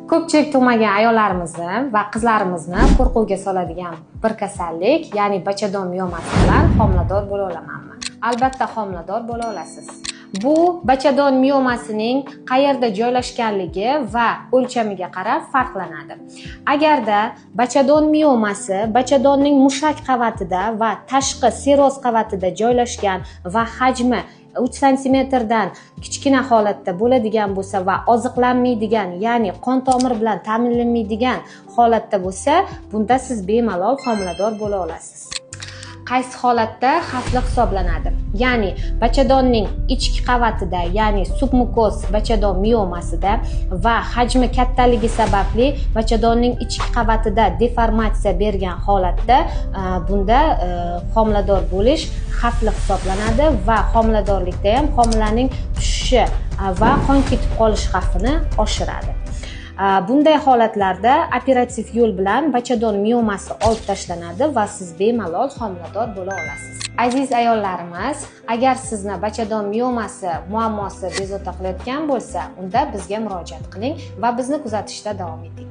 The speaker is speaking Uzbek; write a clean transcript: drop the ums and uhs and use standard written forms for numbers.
Ko'pchilik tug'magan ayollarimizni va qizlarimizni qo'rquvga soladigan bir kasallik, ya'ni bachadon miomasi bilan homilador bo'la olamanmi? Albatta homilador bo'la olasiz. Bu bachadon miomasining qayerda joylashganligi va o'lchamiga qarab farqlanadi. Agarda bachadon miomasi bachadonning mushak qavatida va tashqi seroz qavatida joylashgan va hajmi 3 santimetrdan kichkina holatda bo'ladigan bo'lsa va oziqlanmaydigan, ya'ni qon tomir bilan ta'minlanmaydigan holatda bo'lsa, bunda siz bemalol homilador bo'la olasiz. Qaysi holatda xavfli hisoblanadi? Ya'ni bachadonning ichki qavatida, ya'ni submukoz bachadon miomasida va hajmi kattaligi sababli bachadonning ichki qavatida deformatsiya bergan holatda, bunda homilador bo'lish xavfli hisoblanadi va homiladorlikda ham homilaning tushishi va qon ketib qolish xavfini oshiradi. Bunday holatlarda operativ yo'l bilan bachadon miomasi olib tashlanadi va siz bemalol homilador bo'la olasiz. Aziz ayollarimiz, agar sizni bachadon miomasi muammosi bezovta qilayotgan bo'lsa, unda bizga murojaat qiling va bizni kuzatishda davom eting.